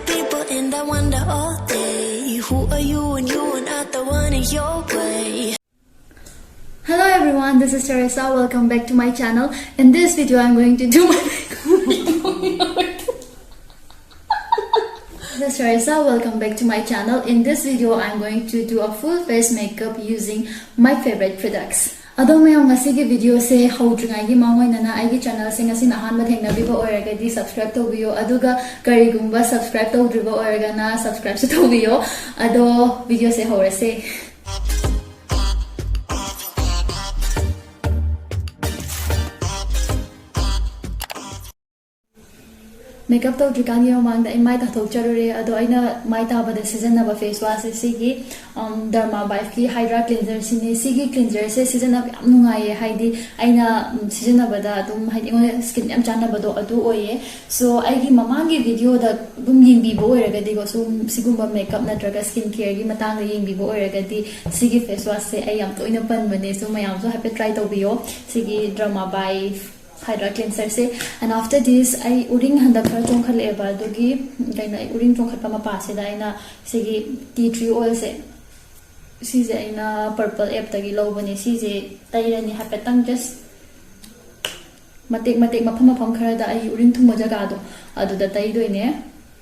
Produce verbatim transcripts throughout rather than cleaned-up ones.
People and I wonder all day, who are you and you are not the one in your way. Hello everyone, this is Teresa. Welcome back to my channel. In this video, I'm going to do my makeup. This is Teresa. Welcome back to my channel. In this video, I'm going to do a full face makeup using my favorite products. ꯑꯗꯣ ꯃꯌꯥꯝ, ꯉꯁꯤꯒꯤ videoꯁꯦ ꯍꯧꯗ꯭ꯔꯤꯉꯩꯒꯤ ꯃꯥꯡꯑꯣꯏꯅꯅ ꯑꯩꯒꯤ channelꯁꯦ ꯉꯁꯤꯅ ꯑꯍꯥꯟꯕ ꯊꯦꯡꯅꯕꯤꯕ ꯑꯣꯏꯔꯒꯗꯤ subscribe ꯇꯧꯕꯤꯌꯣ, ꯑꯗꯨꯒ ꯀꯔꯤꯒꯨꯝꯕ subscribe ꯇꯧꯗ꯭ꯔꯤꯕ ꯑꯣꯏꯔꯒꯅ subscribeꯁꯨ ꯇꯧꯕꯤꯌꯣ꯫ ꯑꯗꯣ videoꯁꯦ ꯍꯧꯔꯁꯦ꯫ Makeup ꯇꯧꯗ꯭ꯔꯤꯀꯥꯟꯒꯤ ꯃꯃꯥꯡꯗ ꯑꯩ ꯃꯥꯏ ꯇꯥꯊꯣꯛꯆꯔꯨꯔꯦ꯫ ꯑꯗꯣ ꯑꯩꯅ ꯃꯥꯏ ꯇꯥꯕꯗ ꯁꯤꯖꯤꯟꯅꯕ face washꯁꯦ ꯁꯤꯒꯤ, ꯎꯝ, Derma Vibesꯀꯤ Hydra Cleanserꯁꯤꯅꯦ꯫ ꯁꯤꯒꯤ cleanserꯁꯦ ꯁꯤꯖꯤꯟꯅꯕ ꯌꯥꯝ ꯅꯨꯡꯉꯥꯏꯌꯦ, ꯍꯥꯏꯗꯤ ꯑꯩꯅ, ꯎꯝ, ꯁꯤꯖꯤꯟꯅꯕꯗ ꯑꯗꯨꯝ, ꯍꯥꯏꯗꯤ ꯑꯩꯉꯣꯟꯗ skin ꯌꯥꯝ ꯆꯥꯟꯅꯕꯗꯣ ꯑꯗꯨ ꯑꯣꯏꯌꯦ꯫ So ꯑꯩꯒꯤ ꯃꯃꯥꯡꯒꯤ videoꯗ ꯑꯗꯨꯝ ꯌꯦꯡꯕꯤꯕ ꯑꯣꯏꯔꯒꯗꯤꯀꯣ, ꯁꯨꯝ ꯁꯤꯒꯨꯝꯕ makeup ꯅꯠꯇ꯭ꯔꯒ skin careꯒꯤ ꯃꯇꯥꯡꯗ ꯌꯦꯡꯕꯤꯕ ꯑꯣꯏꯔꯒꯗꯤ ꯁꯤꯒꯤ face washꯁꯦ ꯑꯩ ꯌꯥꯝ ꯇꯣꯏꯅ ꯄꯟꯕꯅꯦ꯫ So ꯃꯌꯥꯝꯁꯨ ꯍꯥꯏꯐꯦꯠ try ꯇꯧꯕꯤꯌꯣ꯫ ꯁꯤꯒꯤ Derma Vibes Hydra Cleanserꯁꯦ꯫ And after this, ꯑꯩ ꯎꯔꯤꯡ ꯍꯟꯗꯛ ꯈꯔ ꯆꯣꯡꯈꯠꯂꯛꯑꯦꯕ, ꯑꯗꯨꯒꯤ ꯀꯩꯅꯣ, ꯑꯩ ꯎꯔꯤꯡ ꯆꯣꯡꯈꯠꯄ ꯃꯄꯥꯁꯤꯗ ꯑꯩꯅ ꯁꯤꯒꯤ tea tree oilꯁꯦ, ꯁꯤꯁꯦ ꯑꯩꯅ Purplle appꯇꯒꯤ ꯂꯧꯕꯅꯦ꯫ ꯁꯤꯁꯦ ꯇꯩꯔꯅꯤ ꯍꯥꯏꯐꯦꯠꯇꯪ, just ꯃꯇꯦꯛ ꯃꯇꯦꯛ, ꯃꯐꯝ ꯃꯐꯝ ꯈꯔꯗ ꯑꯩ ꯎꯔꯤꯡ ꯊꯨꯡꯕ ꯖꯒꯥꯗꯣ ꯑꯗꯨꯗ ꯇꯩꯗꯣꯏꯅꯦ꯫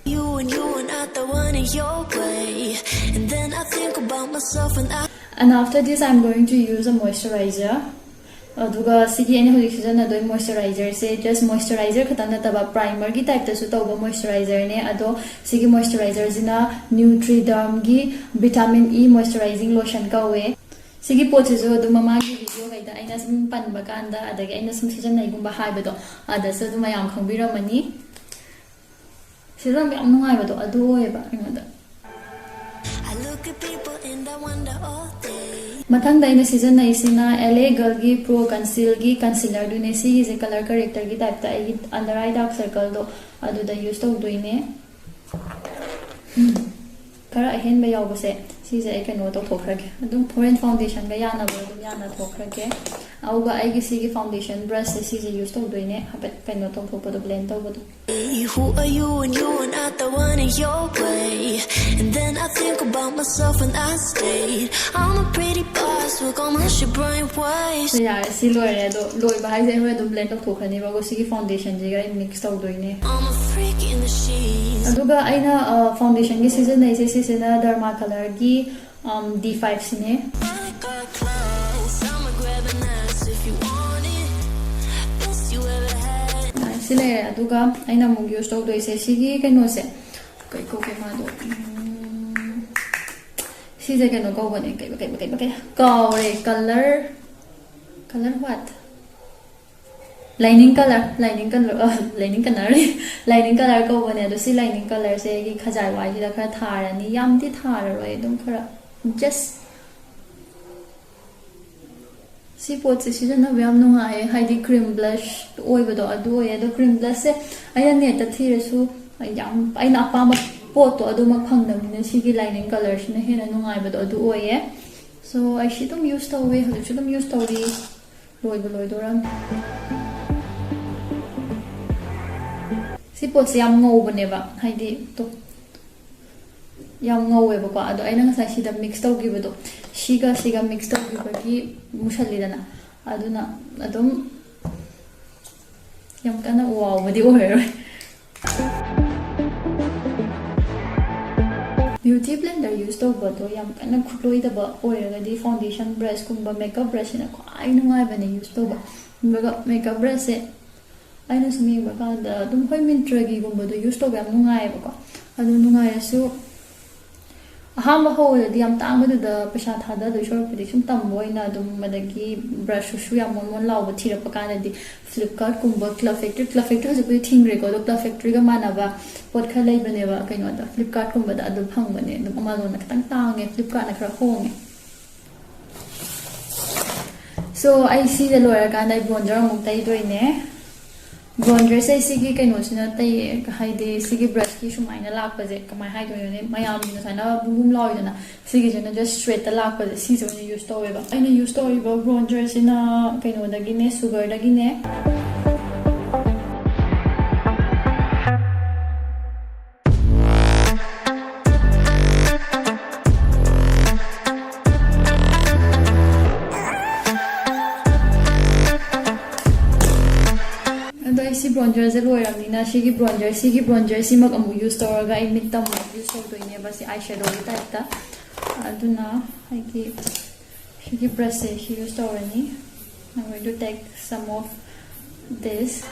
You and you are not the one in your way. And then I think about myself and I And after this, I'm going to use a moisturizer. ꯑꯗꯨꯒ ꯁꯤꯒꯤ ꯑꯩꯅ ꯍꯧꯖꯤꯛ ꯁꯤꯖꯤꯟꯅꯗꯣꯏ moisturizerꯁꯦ just moisturizer ꯈꯛꯇꯪ ꯅꯠꯇꯕ primerꯒꯤ typeꯇꯁꯨ ꯇꯧꯕ moisturizerꯅꯦ꯫ ꯑꯗꯣ ꯁꯤꯒꯤ moisturizerꯁꯤꯅ Nutridermꯒꯤ Vitamin E Moisturizing Lotion ꯀꯧꯋꯦ꯫ ꯁꯤꯒꯤ ꯄꯣꯠꯁꯤꯁꯨ ꯑꯗꯨꯝ ꯃꯃꯥꯡꯒꯤ videoꯈꯩꯗ ꯑꯩꯅ ꯁꯨꯝ ꯄꯟꯕ ꯀꯥꯟꯗ, ꯑꯗꯒꯤ ꯑꯩꯅ ꯁꯨꯝ ꯁꯤꯖꯤꯟꯅꯩꯒꯨꯝꯕ ꯍꯥꯏꯕꯗꯣ, ꯑꯗꯁꯨ ꯑꯗꯨꯝ ꯃꯌꯥꯝ ꯈꯪꯕꯤꯔꯝꯃꯅꯤ꯫ ꯁꯤꯖꯤꯟꯅꯕ ꯌꯥꯝ ꯅꯨꯡꯉꯥꯏꯕꯗꯣ ꯑꯗꯨ ꯑꯣꯏꯌꯦꯕ ꯑꯩꯉꯣꯟꯗ꯫ I look at people and I wonder all day. ꯃꯊꯪꯗ ꯑꯩꯅ ꯁꯤꯖꯤꯟꯅꯩꯁꯤꯅ L A Girlꯒꯤ Pro Concealꯒꯤ concealerꯗꯨꯅꯦ꯫ ꯁꯤꯒꯤꯁꯦ color correctorꯒꯤ typeꯇ ꯑꯩꯒꯤ under eye dark circleꯗꯣ ꯑꯗꯨꯗ use ꯇꯧꯗꯣꯏꯅꯦ꯫ ꯎꯝ꯫ ꯈꯔ ꯑꯍꯦꯟꯕ ꯌꯥꯎꯕꯁꯦ ꯁꯤꯁꯦ ꯑꯩ ꯀꯩꯅꯣ ꯇꯧꯊꯣꯛꯈ꯭ꯔꯒꯦ, ꯑꯗꯨꯝ ꯍꯣꯔꯦꯟ ꯐꯥꯎꯟꯗꯦꯁꯟꯒ ꯌꯥꯅꯕ ꯑꯗꯨꯝ ꯌꯥꯅ ꯊꯣꯛꯈ꯭ꯔꯒꯦ꯫ ꯑꯗꯨꯒ ꯑꯩꯒꯤ ꯁꯤꯒꯤ ꯐꯥꯎꯟꯗꯦꯁꯟ ꯕ꯭ꯔꯁꯁꯦ ꯁꯤꯁꯦ ꯌꯨꯁ ꯇꯧꯗꯣꯏꯅꯦ, ꯍꯥꯏꯐꯦꯠ ꯀꯩꯅꯣ ꯇꯧꯊꯣꯛꯄꯗꯣ, ꯕ꯭ꯂꯦꯟ ꯇꯧꯕꯗꯣ꯫ Who are you and you are not the one in your way? And then I think about myself and I stayed. I'm a pretty boss, look on my shit brainwaves. ꯌꯥꯔꯦ, ꯁꯤ ꯂꯣꯏꯔꯦ꯫ ꯑꯗꯣ ꯂꯣꯏꯕ ꯍꯥꯏꯁꯦ ꯑꯩ ꯍꯣꯔꯦꯟ ꯑꯗꯨꯝ ꯕ꯭ꯂꯦꯟ ꯇꯧꯊꯣꯛꯈ꯭ꯔꯅꯦꯕꯀꯣ, ꯁꯤꯒꯤ ꯐꯥꯎꯟꯗꯦꯁꯟꯁꯤꯒ ꯑꯩ ꯃꯤꯛꯁ ꯇꯧꯗꯣꯏꯅꯦ꯫ I'm a freak in the sheets. ꯑꯗꯨꯒ ꯑꯩꯅ ꯐꯥꯎꯟꯗꯦꯁꯟꯒꯤ ꯁꯤꯖꯤꯟꯅꯩꯁꯦ ꯁꯤꯁꯤꯅ ꯗꯔꯃꯥ ꯀꯂꯔꯒꯤ ꯗꯤ ꯐꯥꯏꯚꯁꯤꯅꯦ꯫ Like a class, I'ma grab an ass if you want it. Best you ever had. ꯁꯤ ꯂꯩꯔꯦ꯫ ꯑꯗꯨꯒ ꯑꯩꯅ ꯑꯃꯨꯛ ꯌꯨꯁ ꯇꯧꯗꯣꯏꯁꯦ ꯁꯤꯒꯤ ꯀꯩꯅꯣꯁꯦ, ꯀꯩ ꯀꯧꯒꯦ ꯃꯥꯗꯣ? ꯎꯝ, ꯁꯤꯁꯦ ꯀꯩꯅꯣ ꯀꯧꯕꯅꯦ, ꯀꯩꯕ, ꯀꯩꯕ, ꯀꯩꯕ, ꯀꯩ ꯀꯥꯎꯔꯦ꯫ ꯀꯂꯔ, ꯀꯂꯔ ꯋꯥꯠ? ꯂꯥꯏꯅꯤꯡ ꯀꯂꯔ, ꯂꯥꯏꯅꯤꯡ ꯀꯂꯔ, ꯂꯥꯏꯅꯤꯡ ꯀꯂꯔ, ꯂꯥꯏꯅꯤꯡ ꯀꯂꯔ ꯀꯧꯕꯅꯦ꯫ ꯑꯗꯣ ꯁꯤ ꯂꯥꯏꯅꯤꯡ ꯀꯂꯔꯁꯦ ꯑꯩꯒꯤ ꯈꯖꯥꯏ ꯋꯥꯏꯁꯤꯗ ꯈꯔ ꯊꯥꯔꯅꯤ꯫ ꯌꯥꯝꯗꯤ ꯊꯥꯔꯔꯣꯏ, ꯑꯗꯨꯝ ꯈꯔ, ꯖꯁ꯫ ꯁꯤ ꯄꯣꯠꯁꯦ ꯁꯤꯖꯤꯟꯅꯕ ꯌꯥꯝ ꯅꯨꯡꯉꯥꯏꯌꯦ, ꯍꯥꯏꯗꯤ ꯀ꯭ꯔꯤꯝ ꯕ꯭ꯂꯁ ꯑꯣꯏꯕꯗꯣ ꯑꯗꯨ ꯑꯣꯏꯌꯦ꯫ ꯑꯗꯣ ꯀ꯭ꯔꯤꯝ ꯕ꯭ꯂꯁꯁꯦ ꯑꯩꯅ ꯅꯦꯠꯇ ꯊꯤꯔꯁꯨ ꯌꯥꯝ ꯑꯩꯅ ꯑꯄꯥꯝꯕ ꯄꯣꯠꯇꯣ ꯑꯗꯨꯃꯛ ꯐꯪꯗꯕꯅꯤꯅ ꯁꯤꯒꯤ ꯂꯥꯏꯅꯤꯡ ꯀꯂꯔꯁꯤꯅ ꯍꯦꯟꯅ ꯅꯨꯡꯉꯥꯏꯕꯗꯣ ꯑꯗꯨ ꯑꯣꯏꯌꯦ꯫ ꯁꯣ ꯑꯩ ꯁꯤ ꯑꯗꯨꯝ ꯌꯨꯁ ꯇꯧꯋꯦ, ꯍꯧꯖꯤꯛꯁꯨ ꯑꯗꯨꯝ ꯌꯨꯁ ꯇꯧꯔꯤ, ꯂꯣꯏꯕꯨ ꯂꯣꯏꯗꯣꯔꯝ꯫ ꯁꯤ ꯄꯣꯠꯁꯦ ꯌꯥꯝ ꯉꯧꯕꯅꯦꯕ, ꯍꯥꯏꯗꯤ ꯇꯣ-, ꯌꯥꯝ ꯉꯧꯋꯦꯕꯀꯣ꯫ ꯑꯗꯣ ꯑꯩꯅ ꯉꯁꯥꯏ ꯁꯤꯗ ꯃꯤꯛꯁ ꯇꯧꯈꯤꯕꯗꯣ, ꯁꯤꯒ ꯁꯤꯒ ꯃꯤꯛꯁ ꯇꯧꯈꯤꯕꯒꯤ ꯃꯨꯁꯜꯂꯤꯗꯅ, ꯑꯗꯨꯅ ꯑꯗꯨꯝ ꯌꯥꯝ ꯀꯟꯅ ꯋꯥꯎꯕꯗꯤ ꯑꯣꯏꯔꯔꯣꯏ꯫ ꯕ꯭ꯌꯨꯇꯤ ꯕ꯭ꯂꯦꯟꯗꯔ ꯌꯨꯁ ꯇꯧꯕꯗꯣ ꯌꯥꯝ ꯀꯟꯅ ꯈꯨꯠꯂꯣꯏꯗꯕ ꯑꯣꯏꯔꯒꯗꯤ ꯐꯥꯎꯟꯗꯦꯁꯟ ꯕ꯭ꯔꯁꯀꯨꯝꯕ, ꯃꯦꯀꯞ ꯕ꯭ꯔꯁꯁꯤꯅ ꯈ꯭ꯋꯥꯏ ꯅꯨꯡꯉꯥꯏꯕꯅꯦ ꯌꯨꯁ ꯇꯧꯕ꯫ ꯑꯗꯨꯒ ꯃꯦꯀꯞ ꯕ꯭ꯔꯁꯁꯦ ꯑꯩꯅ ꯁꯨꯝ ꯌꯦꯡꯕ ꯀꯥꯟꯗ ꯑꯗꯨꯝ, ꯍꯣꯏ, ꯃꯤꯟꯇ꯭ꯔꯒꯤꯒꯨꯝꯕꯗꯣ ꯌꯨꯁ ꯇꯧꯕ ꯌꯥꯝ ꯅꯨꯡꯉꯥꯏꯌꯦꯕꯀꯣ꯫ ꯑꯗꯨ ꯅꯨꯡꯉꯥꯏꯔꯁꯨ ꯑꯍꯥꯟꯕ ꯍꯧꯕꯗꯗꯤ ꯌꯥꯝ ꯇꯥꯡꯕꯗꯨꯗ ꯄꯩꯁꯥ ꯊꯥꯗꯗꯣꯏ ꯁꯔꯨꯛꯄꯨꯗꯤ ꯁꯨꯝ ꯇꯝꯕ ꯑꯣꯏꯅ ꯑꯗꯨꯝ, ꯑꯗꯒꯤ ꯕ꯭ꯔꯁꯁꯨ ꯌꯥꯝ ꯃꯣꯟ ꯃꯣꯟ ꯂꯥꯎꯕ ꯊꯤꯔꯛꯄ ꯀꯥꯟꯗꯗꯤ ꯐ꯭ꯂꯤꯞꯀꯥꯔꯠꯀꯨꯝꯕ, ꯀ꯭ꯂꯕ ꯐꯦꯛꯇ꯭ꯔꯤ, ꯀ꯭ꯂꯕ ꯐꯦꯛꯇ꯭ꯔꯤ ꯍꯧꯖꯤꯛꯄꯨꯗꯤ ꯊꯤꯡꯈ꯭ꯔꯦꯀꯣ, ꯑꯗꯣ ꯀ꯭ꯂꯕ ꯐꯦꯛꯇ꯭ꯔꯤꯒ ꯃꯥꯟꯅꯕ ꯄꯣꯠ ꯈꯔ ꯂꯩꯕꯅꯦꯕ ꯀꯩꯅꯣꯗ, ꯐ꯭ꯂꯤꯞꯀꯥꯔꯠꯀꯨꯝꯕꯗ ꯑꯗꯨ ꯐꯪꯕꯅꯦ꯫ ꯑꯗꯨꯝ ꯑꯃꯥꯖꯣꯟꯅ ꯈꯤꯇꯪ ꯇꯥꯡꯉꯦ, ꯐ꯭ꯂꯤꯞꯀꯥꯔꯠꯅ ꯈꯔ ꯍꯣꯡꯉꯦ꯫ ꯁꯣ ꯑꯩ ꯁꯤꯁꯦ ꯂꯣꯏꯔꯀꯥꯟꯗ ꯑꯩ ꯕ꯭ꯂꯣꯟꯗꯔ ꯑꯃꯨꯛ ꯇꯩꯗꯣꯏꯅꯦ꯫ ꯕ꯭ꯂꯣꯟꯗꯔꯁꯦ ꯁꯤꯒꯤ ꯀꯩꯅꯣꯁꯤꯅ ꯇꯩ, ꯍꯥꯏꯗꯤ ꯁꯤꯒꯤ ꯕ꯭ꯔꯁ ꯁꯨꯃꯥꯏꯅ ꯂꯥꯛꯄꯁꯦ ꯀꯃꯥꯏꯅ ꯍꯥꯏꯗꯣꯏꯅꯣꯅꯦ, ꯃꯌꯥꯝꯒꯤꯅ ꯁꯨꯃꯥꯏꯅ ꯕꯨꯝ ꯕꯨꯝ ꯂꯥꯎꯏꯗꯅ, ꯁꯤꯒꯤꯁꯤꯅ just straight ꯇ ꯂꯥꯛꯄꯁꯦ, ꯁꯤꯁꯦ ꯑꯣꯏꯅ use ꯇꯧꯋꯦꯕ꯫ ꯑꯩꯅ use ꯇꯧꯔꯤꯕ bronzer ꯁꯤꯅ ꯀꯩꯅꯣꯗꯒꯤꯅꯦ, Sugar ꯗꯒꯤꯅꯦ꯫ ꯑꯗꯣ ꯑꯩ ꯁꯤ bronzer ꯁꯦ ꯂꯣꯏꯔꯕꯅꯤꯅ, ꯁꯤꯒꯤ bronzer, ꯁꯤꯒꯤ bronzer ꯁꯤꯃꯛ ꯑꯃꯨꯛ use ꯇꯧꯔꯒ ꯑꯩ ꯃꯤꯠꯇ ꯑꯃꯨꯛ use ꯇꯧꯗꯣꯏꯅꯦꯕ, ꯁꯤ eyeshadow ꯒꯤ type ꯇ꯫ ꯑꯗꯨꯅ ꯑꯩꯒꯤ ꯁꯤꯒꯤ brush ꯁꯦ ꯁꯤ use ꯇꯧꯔꯅꯤ꯫ I'm going to take some of this.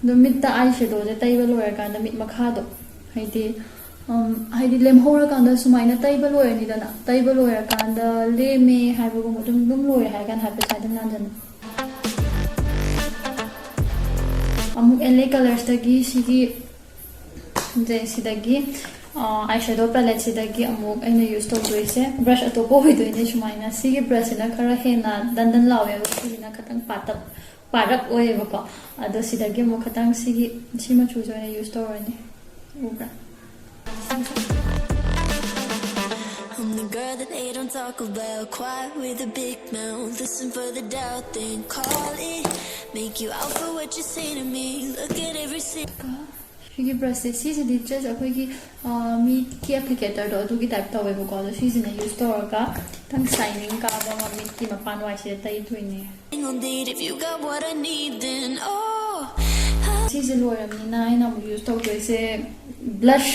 ꯑꯗꯣ ꯃꯤꯠꯇ eyeshadow ꯁꯦ ꯇꯩꯕ ꯂꯣꯏꯔꯀꯥꯟꯗ ꯃꯤꯠ ꯃꯈꯥꯗꯣ, ꯍꯥꯏꯗꯤ, ꯎꯝ, ꯍꯥꯏꯗꯤ ꯂꯦꯝꯍꯧꯔꯀꯥꯟꯗ ꯁꯨꯃꯥꯏꯅ ꯇꯩꯕ ꯂꯣꯏꯔꯅꯤꯗꯅ, ꯇꯩꯕ ꯂꯣꯏꯔꯀꯥꯟꯗ ꯂꯦꯝꯃꯦ ꯍꯥꯏꯕꯒꯨꯝꯕ, ꯑꯗꯨꯝ, ꯑꯗꯨꯝ ꯂꯣꯏꯔꯦ ꯍꯥꯏꯔ ꯀꯥꯟꯗ ꯍꯥꯏꯐꯦꯠ ꯁꯨꯃꯥꯏꯅ ꯅꯥꯟꯖꯟꯕ꯫ ꯑꯃꯨꯛ L A Colors ꯇꯒꯤ ꯁꯤꯒꯤ ꯁꯦ ꯁꯤꯗꯒꯤ, ꯑ, eyeshadow palette ꯁꯤꯗꯒꯤ ꯑꯃꯨꯛ ꯑꯩꯅ use ꯇꯧꯗꯣꯏꯁꯦ brush ꯑꯇꯣꯞꯄ ꯑꯣꯏꯗꯣꯏꯅꯦ꯫ ꯁꯨꯃꯥꯏꯅ ꯁꯤꯒꯤ brush ꯁꯤꯅ ꯈꯔ ꯍꯦꯟꯅ ꯗꯟ ꯗꯟ ꯂꯥꯎꯋꯦꯕ, ꯁꯤꯁꯤꯅ ꯈꯤꯇꯪ ꯄꯥꯇꯛ, ꯄꯥꯔꯞ ꯑꯣꯏꯌꯦꯕꯀꯣ꯫ ꯑꯗꯣ ꯁꯤꯗꯒꯤ ꯑꯃꯨꯛ ꯈꯤꯇꯪ ꯁꯤꯒꯤ, ꯁꯤ ꯃꯆꯨꯁꯦ ꯑꯣꯏꯅ use ꯇꯧꯔꯅꯤ꯫ ꯎꯕ꯭ꯔꯥ? I'm the girl that they don't talk about. Quiet with a big mouth. Listen for the doubt, then call it. Make you out for what you say to me. Look at every single ꯁꯤꯒꯤ brush ꯁꯦ, ꯁꯤꯁꯤꯗꯤ just ꯑꯩꯈꯣꯏꯒꯤ, ꯑ, ꯃꯤꯠꯀꯤ applicator ꯗꯣ, ꯑꯗꯨꯒꯤ type ꯇꯧꯋꯦꯕꯀꯣ꯫ ꯑꯗꯣ ꯁꯤꯁꯤꯅ use ꯇꯧꯔꯒ ꯈꯤꯇꯪ shining ꯀꯥꯕ ꯑꯃ ꯃꯤꯠꯀꯤ ꯃꯄꯥꯟ ꯋꯥꯏꯁꯤꯗ ꯇꯩꯗꯣꯏꯅꯦ꯫ On it, if you got what I need, then oh. ꯁꯤꯁꯦ ꯂꯣꯏꯔꯕꯅꯤꯅ ꯑꯩꯅ ꯑꯃꯨꯛ use ꯇꯧꯗꯣꯏꯁꯦ blush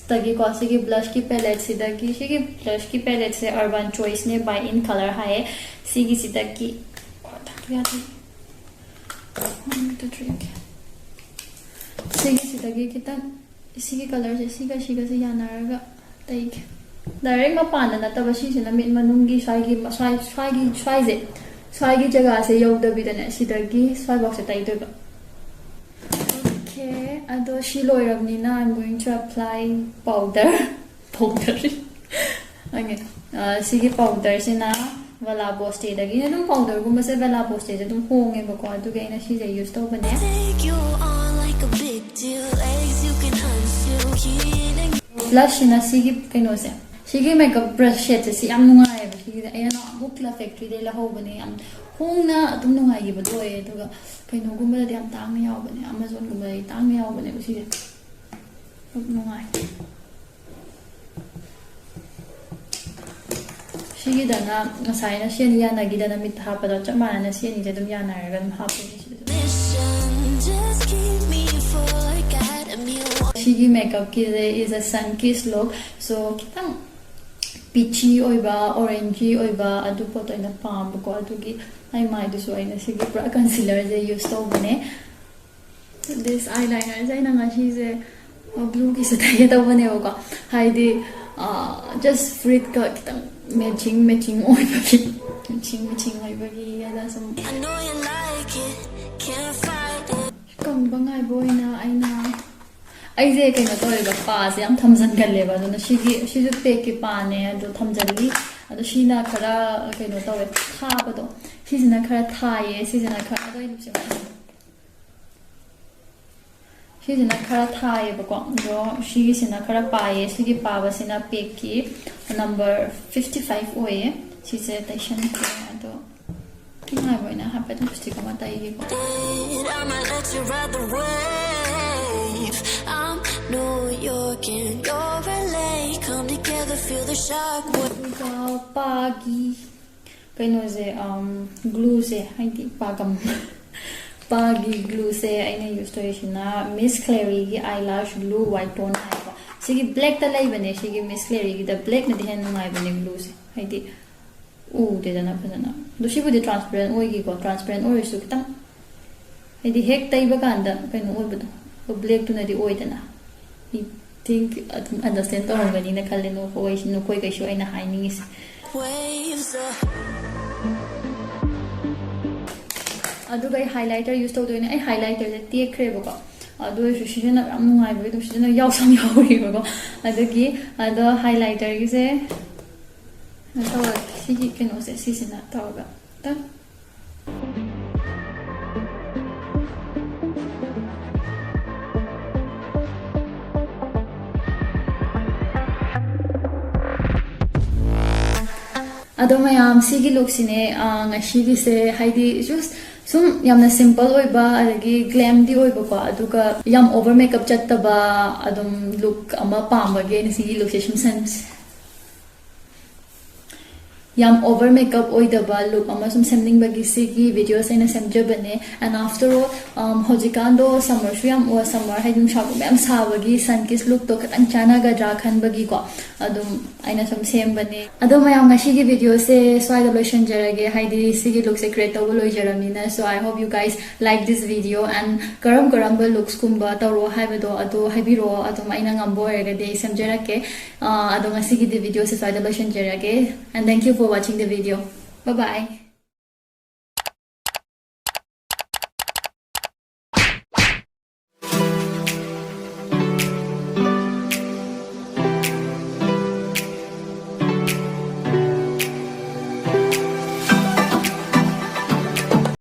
ꯇꯒꯤꯀꯣ, ꯁꯤꯒꯤ blush ꯀꯤ palette ꯁꯤꯗꯒꯤ, ꯁꯤꯒꯤ blush ꯀꯤ palette ꯁꯦ Urban Choice ꯅꯦ, By In Color ꯍꯥꯏꯌꯦ꯫ ꯁꯤꯒꯤꯁꯤꯗꯒꯤ, ꯑꯣ, ꯊꯥꯡꯗꯣꯛꯄ ꯌꯥꯗꯦ꯫ One, two, three, okay. ꯁꯤꯒꯤꯁꯤꯗꯒꯤ ꯈꯤꯇꯪ, ꯁꯤꯒꯤ color ꯁꯦ ꯁꯤꯒ ꯁꯤꯒꯁꯦ ꯌꯥꯅꯔꯒ ꯇꯩꯒꯦ꯫ Direct ꯃꯄꯥꯟꯗ ꯅꯠꯇꯕ, ꯁꯤꯁꯤꯅ ꯃꯤꯠ ꯃꯅꯨꯡꯒꯤ ꯁ꯭ꯋꯥꯏꯒꯤ, ꯁ꯭ꯋꯥꯏ, ꯁ꯭ꯋꯥꯏꯒꯤ, ꯁ꯭ꯋꯥꯏꯁꯦ, ꯁ꯭ꯋꯥꯏꯒꯤ ꯖꯒꯥꯁꯦ ꯌꯧꯗꯕꯤꯗꯅꯦ, ꯁꯤꯗꯒꯤ ꯁ꯭ꯋꯥꯏꯐꯥꯎꯁꯦ ꯇꯩꯗꯣꯏꯕ꯫ Okay, ꯑꯗꯣ ꯁꯤ ꯂꯣꯏꯔꯕꯅꯤꯅ, I'm going to apply powder. Powder. Okay, ꯑ, ꯁꯤꯒꯤ powder ꯁꯤꯅ ꯕꯦꯂꯥ ꯕꯣꯁꯇꯦꯗꯒꯤ ꯑꯗꯨꯝ ꯄꯥꯎꯗꯔꯒꯨꯝꯕꯁꯦ ꯕꯦꯂꯥ ꯕꯣꯁꯇꯦꯁꯦ ꯑꯗꯨꯝ ꯍꯣꯡꯉꯦꯕꯀꯣ, ꯑꯗꯨꯒꯤ ꯑꯩꯅ ꯁꯤꯁꯦ ꯌꯨꯁ ꯇꯧꯕꯅꯦ. Take you on like a big deal. Eggs you can unshoe. ꯄ꯭ꯂꯁꯁꯤꯅ ꯁꯤꯒꯤ ꯀꯩꯅꯣꯁꯦ, ꯁꯤꯒꯤ ꯃꯦꯀꯞ ꯕ꯭ꯔꯁ ꯁꯦꯠꯁꯦ ꯁꯤ ꯌꯥꯝ ꯅꯨꯡꯉꯥꯏꯌꯦꯕ. ꯁꯤꯒꯤꯗ ꯑꯩꯅ ꯅꯍꯥꯟꯃꯨꯛ ꯂꯥ ꯐꯦꯛꯇ꯭ꯔꯤꯗꯩ ꯂꯧꯍꯧꯕꯅꯦ. ꯌꯥꯝ ꯍꯣꯡꯅ ꯑꯗꯨꯝ ꯅꯨꯡꯉꯥꯏꯈꯤꯕꯗꯣ ꯑꯣꯏꯌꯦ. ꯑꯗꯨꯒ ꯀꯩꯅꯣꯒꯨꯝꯕꯗꯗꯤ ꯌꯥꯝ ꯇꯥꯡꯅ ꯌꯥꯎꯕꯅꯦ, ꯑꯃꯥꯖꯣꯟꯒꯨꯝꯕꯗꯗꯤ ꯇꯥꯡꯅ ꯌꯥꯎꯕꯅꯦꯕ ꯁꯤꯁꯦ. ꯌꯥꯝ ꯅꯨꯡꯉꯥꯏ. ꯁꯤꯒꯤꯗꯅ ꯉꯁꯥꯏꯅ ꯁꯤ ꯑꯅꯤ ꯌꯥꯅꯈꯤꯗꯅ ꯃꯤꯠꯇ ꯍꯥꯞꯄꯗꯣ ꯆꯞ ꯃꯥꯟꯅꯅ ꯁꯤ ꯑꯅꯤꯁꯦ ꯑꯗꯨꯝ ꯌꯥꯅꯔꯒ ꯑꯗꯨꯝ ꯍꯥꯞꯄꯅꯤ ꯁꯤꯗꯁꯨ. Mission, just keep me for a guide. I'm your ꯁꯤꯒꯤ ꯃꯦꯀꯞꯀꯤꯁꯦ is a sun kissed look. So ꯈꯤꯇꯪ ꯄꯤꯆꯤ ꯑꯣꯏꯕ, ꯑꯣꯔꯦꯟꯖꯤ ꯑꯣꯏꯕ ꯑꯗꯨ ꯄꯣꯠꯇꯣ ꯑꯩꯅ ꯄꯥꯝꯕꯀꯣ. ꯑꯗꯨꯒꯤ ꯑꯩ ꯃꯥꯏꯗꯨꯁꯨ ꯑꯩꯅ ꯁꯤꯒꯤ ꯄꯨꯔꯥ ꯀꯟꯁꯤꯂꯔꯁꯦ ꯌꯨꯁ ꯇꯧꯕꯅꯦ. This eyelinerꯁꯦ ꯑꯩꯅ ꯉꯁꯤꯁꯦ ꯕ꯭ꯂꯨꯒꯤꯁꯦ ꯇꯩꯒꯦ ꯇꯧꯕꯅꯦꯕꯀꯣ. ꯍꯥꯏꯗꯤ just ꯐꯨꯔꯤꯠꯀ ꯈꯤꯇꯪ ꯃꯦꯆꯤꯡ ꯃꯦꯆꯤꯡ ꯑꯣꯏꯕꯒꯤ, ꯃꯦꯆꯤꯡ ꯃꯦꯆꯤꯡ ꯑꯣꯏꯕꯒꯤ ꯑꯗ ꯁꯨꯝ I know you like it, can't fight it. ꯀꯪꯕ ꯉꯥꯏꯕ ꯑꯣꯏꯅ ꯑꯩꯅ, ꯑꯩꯁꯦ ꯀꯩꯅꯣ ꯇꯧꯋꯦꯕ, ꯄꯥꯁꯦ ꯌꯥꯝ ꯊꯝꯖꯤꯟꯒꯜꯂꯦꯕ. ꯑꯗꯨꯅ ꯁꯤꯒꯤ, ꯁꯤꯁꯨ ꯄꯦꯛꯀꯤ ꯄꯥꯅꯦ, ꯑꯗꯣ ꯊꯝꯖꯤꯜꯂꯤ. ꯑꯗꯣ ꯁꯤꯅ ꯈꯔ ꯀꯩꯅꯣ ꯇꯧꯋꯦ, ꯊꯥꯕꯗꯣ. ꯁꯤꯁꯤꯅ ꯈꯔ ꯊꯥꯏꯌꯦ, ꯁꯤꯁꯤꯅ ꯈꯔ, ꯑꯗꯣ ꯑꯩ ꯂꯤꯞꯁꯦ ꯁꯤꯁꯤꯅ ꯈꯔ ꯊꯥꯏꯌꯦꯕꯀꯣ. ꯑꯗꯣ ꯁꯤꯒꯤꯁꯤꯅ ꯈꯔ ꯄꯥꯏꯌꯦ. ꯁꯤꯒꯤ ꯄꯥꯕꯁꯤꯅ ꯄꯦꯛꯀꯤ ꯅꯝꯕꯔ ꯐꯤꯐꯇꯤ ꯐꯥꯏꯚ ꯑꯣꯏꯌꯦ. ꯁꯤꯁꯦ ꯇꯩꯁꯟꯈ꯭ꯔꯦ. ꯑꯗꯣ ꯉꯥꯏꯕ ꯑꯣꯏꯅ ꯍꯥꯏꯐꯦꯠ ꯂꯤꯞꯁꯇꯤꯛ ꯑꯃ ꯇꯩꯒꯦꯀꯣ. I'ma let you ride the wave. I'm New York and you're L A. Come together, feel the shockwave. ꯑꯗꯨꯒ ꯄꯥꯒꯤ ꯀꯩꯅꯣꯁꯦ, ꯒ꯭ꯂꯨꯁꯦ, ꯍꯥꯏꯗꯤ ꯄꯥꯒꯝ, ꯄꯥꯒꯤ ꯒ꯭ꯂꯨꯁꯦ ꯑꯩꯅ ꯌꯨꯁ ꯇꯧꯔꯤꯁꯤꯅ Miss Claryꯒꯤ Eyelash Glue White Tone ꯍꯥꯏꯀꯣ. ꯁꯤꯒꯤ ꯕ꯭ꯂꯦꯛꯇ ꯂꯩꯕꯅꯦ, ꯁꯤꯒꯤ Miss Claryꯒꯤꯗ ꯕ꯭ꯂꯦꯛꯅꯗꯤ ꯍꯦꯟꯅ ꯅꯨꯡꯉꯥꯏꯕꯅꯦ ꯒ꯭ꯂꯨꯁꯦ. ꯍꯥꯏꯗꯤ ꯎꯗꯦꯗꯅ ꯐꯖꯅ. ꯑꯗꯣ ꯁꯤꯕꯨꯗꯤ ꯇ꯭ꯔꯥꯟꯁꯄꯦꯔꯦꯟ ꯑꯣꯏꯒꯤꯀꯣ, ꯇ꯭ꯔꯥꯟꯁꯄꯦꯔꯦꯟ ꯑꯣꯏꯔꯁꯨ ꯈꯤꯇꯪ, ꯍꯥꯏꯗꯤ ꯍꯦꯛ ꯇꯩꯕ ꯀꯥꯟꯗ ꯀꯩꯅꯣ ꯑꯣꯏꯕꯗꯣ, ꯕ꯭ꯂꯦꯛꯇꯨꯅꯗꯤ ꯑꯣꯏꯗꯅ. I think ꯑꯗꯨꯝ ꯑꯟꯗꯔꯁꯇꯦꯟ ꯇꯧꯔꯝꯒꯅꯤꯅ ꯈꯜꯂꯦ ꯅꯈꯣꯏ, ꯅꯈꯣꯏꯈꯩꯁꯨ ꯑꯩꯅ ꯍꯥꯏꯅꯤꯡꯉꯤꯁꯦ. Waves up. ꯑꯗꯨꯒ ꯑꯩ ꯍꯥꯏꯂꯥꯏꯇꯔ ꯌꯨꯁ ꯇꯧꯗꯣꯏꯅꯦ. ꯑꯩ ꯍꯥꯏꯂꯥꯏꯇꯔꯁꯦ ꯇꯦꯛꯈ꯭ꯔꯦꯕꯀꯣ, ꯑꯗꯨ ꯑꯣꯏꯔꯁꯨ ꯁꯤꯖꯤꯟꯅꯕ ꯌꯥꯝ ꯅꯨꯡꯉꯥꯏꯕꯒꯤ ꯑꯗꯨꯝ ꯁꯤꯖꯤꯟꯅꯕ ꯌꯥꯎꯁꯨ ꯌꯥꯝ ꯌꯥꯎꯔꯤꯕꯀꯣ. ꯑꯗꯨꯒꯤ ꯑꯗꯣ ꯍꯥꯏꯂꯥꯏꯇꯔꯒꯤꯁꯦ ꯀꯩꯅꯣ ꯇꯧꯔꯒꯦ, ꯁꯤꯒꯤ ꯀꯩꯅꯣꯁꯦ ꯁꯤꯁꯤꯅ ꯇꯧꯔꯒ ꯇꯪ꯫ ꯑꯗꯣ ꯃꯌꯥꯝ, ꯁꯤꯒꯤ ꯂꯨꯛꯁꯤꯅꯦ, ꯑ, ꯉꯁꯤꯒꯤꯁꯦ, ꯍꯥꯏꯗꯤ just ꯁꯨꯝ ꯌꯥꯝꯅ simple ꯑꯣꯏꯕ, ꯑꯗꯒꯤ glamꯗꯤ ꯑꯣꯏꯕꯀꯣ, ꯑꯗꯨꯒ ꯌꯥꯝ over makeup ꯆꯠꯇꯕ, ꯑꯗꯨꯝ ꯂꯨꯛ ꯑꯃ ꯄꯥꯝꯕꯒꯤ ꯑꯩꯅ ꯁꯤꯒꯤ ꯂꯨꯛꯁꯦ ꯁꯨꯝ ꯁꯦꯝ-, ꯌꯥꯝ over makeup ꯑꯣꯏꯗꯕ ꯂꯨꯛ ꯑꯃ ꯁꯨꯝ ꯁꯦꯝꯅꯤꯡꯕꯒꯤ ꯁꯤꯒꯤ videoꯁꯦ ꯑꯩꯅ ꯁꯦꯝꯖꯕꯅꯦ꯫ And after all, um, ꯍꯧꯖꯤꯛꯀꯥꯟꯗꯣ summerꯁꯨ ꯌꯥꯝ ꯑꯣ-, summer ꯍꯥꯏꯗꯤ ꯅꯨꯡꯁꯥꯒꯨꯝꯕ ꯌꯥꯝ ꯁꯥꯕꯒꯤ sun kissed lookꯇꯣ ꯈꯤꯇꯪ ꯆꯥꯟꯅꯒꯗ꯭ꯔꯥ ꯈꯟꯕꯒꯤꯀꯣ, ꯑꯗꯨꯝ ꯑꯩꯅ ꯁꯨꯝ ꯁꯦꯝꯕꯅꯦ꯫ ꯑꯗꯣ ꯃꯌꯥꯝ, ꯉꯁꯤꯒꯤ videoꯁꯦ ꯁ꯭ꯋꯥꯏꯗ ꯂꯣꯏꯁꯤꯟꯖꯔꯒꯦ, ꯍꯥꯏꯗꯤ ꯁꯤꯒꯤ ꯂꯨꯛꯁꯦ create ꯇꯧꯕ ꯂꯣꯏꯖꯔꯕꯅꯤꯅ꯫ So I hope you guys like this video and ꯀꯔꯝ ꯀꯔꯝꯕ ꯂꯨꯛꯁꯀꯨꯝꯕ ꯇꯧꯔꯣ ꯍꯥꯏꯕꯗꯣ ꯑꯗꯨ ꯍꯥꯏꯕꯤꯔꯛꯑꯣ, ꯑꯗꯨꯝ ꯑꯩꯅ ꯉꯝꯕ ꯑꯣꯏꯔꯒꯗꯤ ꯑꯩ ꯁꯦꯝꯖꯔꯛꯀꯦ꯫ ꯑ, ꯑꯗꯣ ꯉꯁꯤꯒꯤꯗꯤ videoꯁꯦ ꯁ꯭ꯋꯥꯏꯗ ꯂꯣꯏꯁꯤꯟꯖꯔꯒꯦ, and thank you for watching the video. Bye bye.